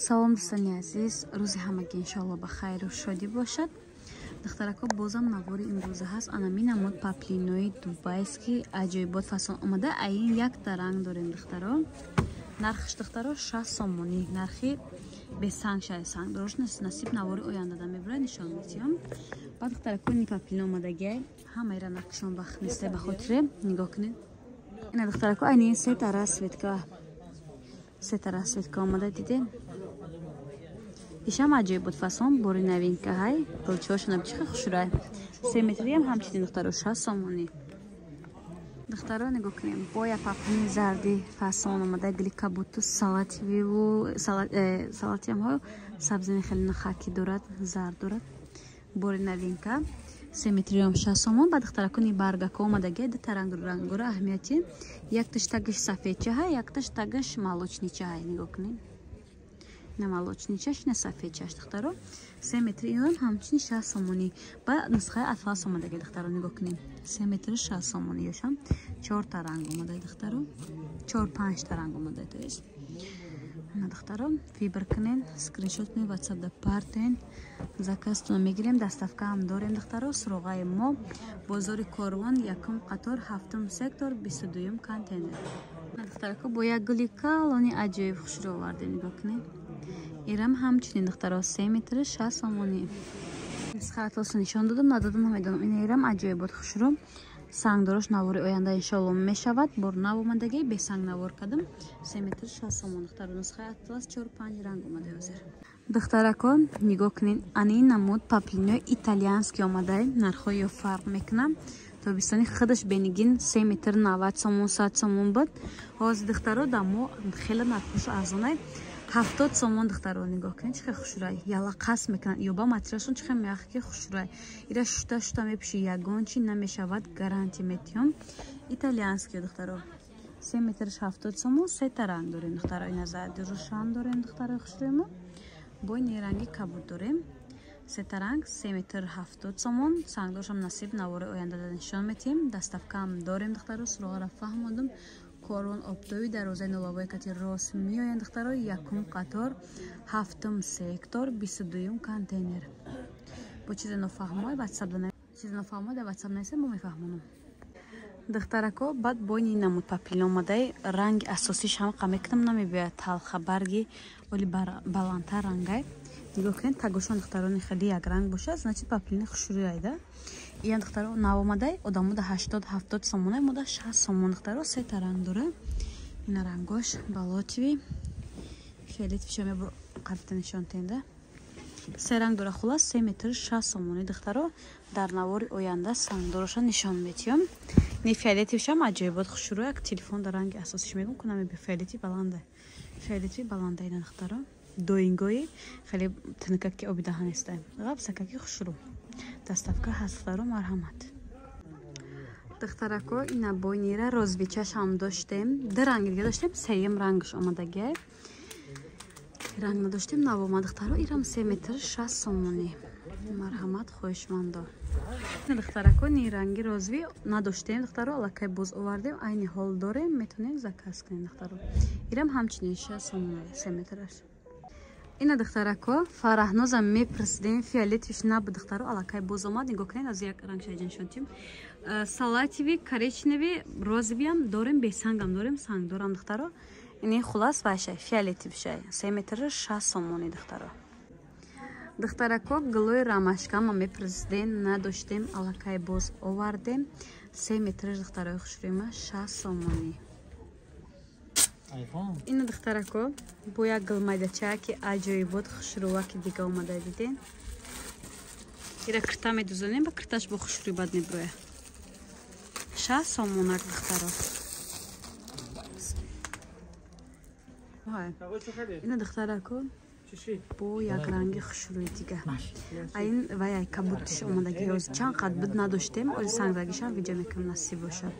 Салом, дӯстони азиз, рӯзи ҳамагӣ иншоалло ба хайру шодӣ бошад. Духтарако, бозам навори имрӯза ҳаст. Анами намуд паплинои дубайский аҷоибот фасон омада. Аин якта ранг дорем, духтаро. Нархш, духтаро, 60 сомонӣ. Нархи бесанг шай, санг дорош насиб навори ояндада мебурад, нишон метиҳам. Баъд, духтарако, ни паплино омадагиай. Ҳамаира нархшон вақт несте, ба хотире нигоҳ кунед. Ина, духтарако, айни сета расцветка, сета расцветка омада, дидем. Ишам аҷоиб буд фасон, бори новинка ҳай. Гулчиҳошона чихе хушрӯай. 3 метриам ҳамчунин, духтаро, 60 сомонӣ. Духтаро, нигоҳ кунем, боя паплини зарди фасон омада, гили кабуту салативу салатиамҳо, сабзини хеле нахаки дорад, зард дорад, бори новинка, 3 метриам 60 сомон. Ба духтаракони баргако омадаги, дута ранг, рангора аҳамияти: якташ тагиш сафедча ҳай, якташ тагиш молочный ча ҳай. Нигоҳ кунем, на молочный чаш, на сафедчаш. Духтаро, 3 метри инам ҳамчунин 60 сомонӣ. Ба нусхаи атлас омадаги, духтаро, нигоҳ кунем, 3 метри 60 сомонӣ. Ёшам чорта ранг омада, духтаро, чор панҷта ранг омада. То есть на, духтаро, выбор кунен, скриншот кунед, ватсапда партен, заказ тона мегирем, доставка ҳам дорем. Духтаро, суроғаи мо: бозори Корвон, якум қатор, ҳафтум сектор, 22-юм контейнер. Духтарако, бо як гули калони аҷоиб хушро овардем, нигоҳ кунед. Ирам ҳамчунин, духтаро, 3 метри 60 сомонӣ. Нисхаатосо нишон додам, надодам, намедонам. Ина ирам аҷоибот хушрӯ, сангдорош навори оянда иншоалло мешавад. Бор нав омадаги, бесанг навор кардам. 3 метр 60 сомон, духтаро, нусхаи атлас, чор панҷ ранг омада ҳозир. Духтарако, нигоҳ кунед, ани намуд паплинои итальянский омадай, нархҳои ё фарқ мекунам. Тобистони худаш бенигин 3 метр 90 сомон, 100 сомон буд. Ҳозир, духтаро, да мо хеле нархош арзонай, 70 сомон. Духтаро, нигоҳ кунед, чӣ хел хушрӯай, ялақас мекунанд. Ёба материалшон чӣ хел мягкий, хушрӯай. Ира шута шута мепӯши, ягон чи намешавад, гарантия метиҳам. Итальянский, духтаро, 3 метрш 70 сомон, сета ранг дорем, духтаро. Ина зарди рӯшан дорем, духтарои хушрӯймо, бо ини ранги кабуд дорем, сета ранг, 3 метр 70 сомон. Сангдоршам насиб навори ояндада нишон метиҳем. Доставка ам дорем, духтаро. Суроғаро фаҳмондум: Корвон, оптовый дарвозаи нуловой кати рост меоянд, духтаро, якум қатор, ҳафтум сектор, 22-юм контейнер. Бо чизе нофаҳмой ватсап, чизе нофаҳмой дар ватсап нависем, мо мефаҳмонам. Духтарако, баъд бойни намуд паплин омадай. Ранги асосиш ҳам мекунам, намебиёяд талха барги, оли баландтар рангай. Нигоҳ кунед, тагошон, духтарони, хеле якранг бошад, значит, паплини хушрӯяйда. Ия, духтаро, нав омадай, одамода 80-70 сомона, мода 60 сомон. Духтаро, сета ранг дора. Ина рангош болотовый, фиолетовый ша мебур, қабита нишон тенда. Се ранг дора. Хулас, 3 метр 60 сомони. Духтаро, дар навори оянда сангдороша нишон метиҳам. Не, фиолетовый шам аҷоибот хушрӯ. Як телефон дар ранги асосиш мегум кунам, фиолетовый баланда, фиолетовый баланда. Ина, духтаро, доингои хеле тинкаки оби даҳанеста, ғабсакаки хушрӯ. Доставка ҳаст, духтаро, марҳамат. Духтарако, ина бойнира розовый чашам доштем, ду ранги дига доштем, сеюм рангаш омадагиай. Ранг надоштем, навома, духтаро. Ирам 3 метр 60 сомонӣ, марҳамат, хоҳишмандо. Духтарако, ни ранги розовый надоштем, духтаро, аллакай боз овардем, айни ҳол дорем, метавонем заказ кунем. Духтаро, ирам ҳамчунин 60 сомонӣ, 3 метраш. Ина, духтарако, Фараҳнозам мепурсидем, фиолетовый ш набуд, духтаро, аллакай боз омад. Нигоҳ кунед, аз як ранг шайҷаншонтим: салатовый, коричневый, розовый ам дорем, бесангам дорем, санг дорам, духтаро. Ини хулас вайшай, фиолетовый шай, 3 метр 60 сомонӣ, духтаро. Духтарако, гулои ромашка ма мепурсидем, надоштем, аллакай боз овардем. 3 метраш, духтарои хушрӯима, 60 сомонӣ. Ина, духтарако, бо як гулмайдачаа, ки аҷоибот хушрӯваки дига омада, диден. Ира кирта медузонем, ба кирташ бо хушрӯй бад меброя. 60 сомонак, духтаро. Ина, духтарако, бо як ранги хушрӯи дига, айн ваяй кабутиш омадаги. Чанд қад буд, надоштем, оли санграгишам видео мекунам, насиб бошад.